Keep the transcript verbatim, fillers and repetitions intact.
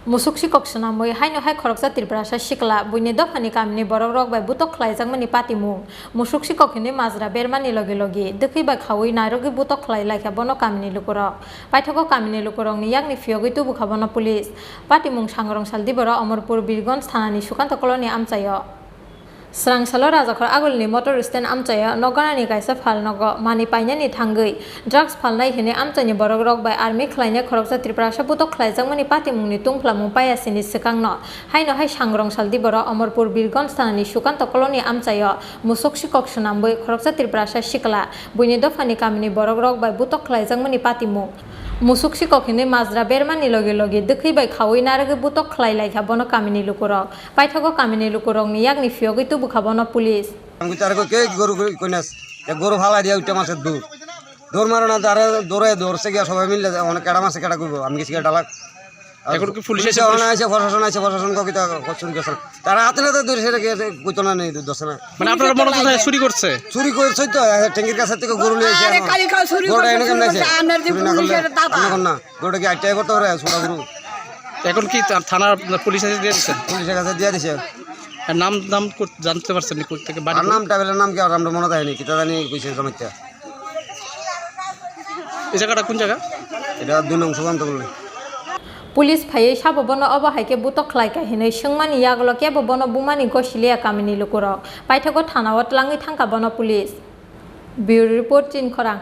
Musuk sikok swnamwi haino hai khoroksa Tiprasa sikla buini dophani kamini borokrok bai butok khlaijakmani patimung. Musuk sikok hinwi majra bermani logi logi, dwkhwi bai khaui nairogwi butok khlai laikha bono kamini lukurok. Paithago kamini lukurokni yakni phiyogwi tubukha bono police. Patimung sangrong sal diboro Omorpur Birgonj thanani Sukanto koloni amchaio. Swrangsalo Rajakhor agulni motor stand amchaio nokganani kaisa phalnogo manwi painani thangwi drugs phalnai hinwi amchaini borokrok bai army khlainai khoroksa Tiprasa butok khlaijakmani patimungni tungphlamung paiya sini swkangno. Haino hai sangrong sal diboro Omorpur Birgonj thanani Sukanto koloni amchaio musuk sikok swnamwi khoroksa Tiprasa sikla buini dophani kamini borokrok bai butok khlaijakmani patimung. Musuk sikok hinwi majra bermani logi logi dwkhwi bai khaui narwgwi butok khlai laikha bono kamini lukurok. Paithago kamini lukurokni yakni phiyogwi tubukha bono police. আমি বিচার করি কে গরু কই না, এক গরু ফালাই দিয়া উঠে মাছের দূর দৌড় মারো না, তারা দৌড়ে দৌড়ছে গিয়া সবাই মিলে অনেক কেডা মাছে কেডা করবো, আমি গেছি কেডা লাগ এখন কি পুলিশ পুলিশ এসে ওখানে আইসে, প্রশাসন আইসে, প্রশাসন ককি তো চুরি করছে না, তারা হাতে নাতে ধরে সেটা গিয়ে কইতো না, নেই দোষ না। মানে আপনার মনে হচ্ছে চুরি করছে? চুরি করছে তো, এ, ট্যাঙ্কির কাছে থেকে গরু নিয়ে এসে আরে, আমার কালি খাও চুরি গরুটা করছে, এনে চুরি কেমনে করছে, আছে? আপনার যে চুরি না করলে পুলিশের দাদা। আপনি কর না, গরুটা কি আটটাই করতে পারে, ছোটা গরু। এখন কি থা-, থানার পুলিশ এসে দিয়ে দিচ্ছেন? পুলিশের কাছে দিয়ে দিছে। আর নাম দাম কর-, জানতে পারছেন নি? কোথা থেকে বাড়ি আর কোথায়? নাম ট্রাভেলের নাম কি আর আমরা মনে থাকেনি, কিতা জানি কইছে জমিতে। এই জায়গাটা কোন জায়গা? এটা দুই নং সুকান্ত বললে। Police phaiwi sabo bono obo hai khe butok khlai kha hinwi swngmani yagulo kebo bono bumani gosiliya kamini lukurok. Paithago thanao twlangwi thangkha bono police. Bureau report, Chinkhorang.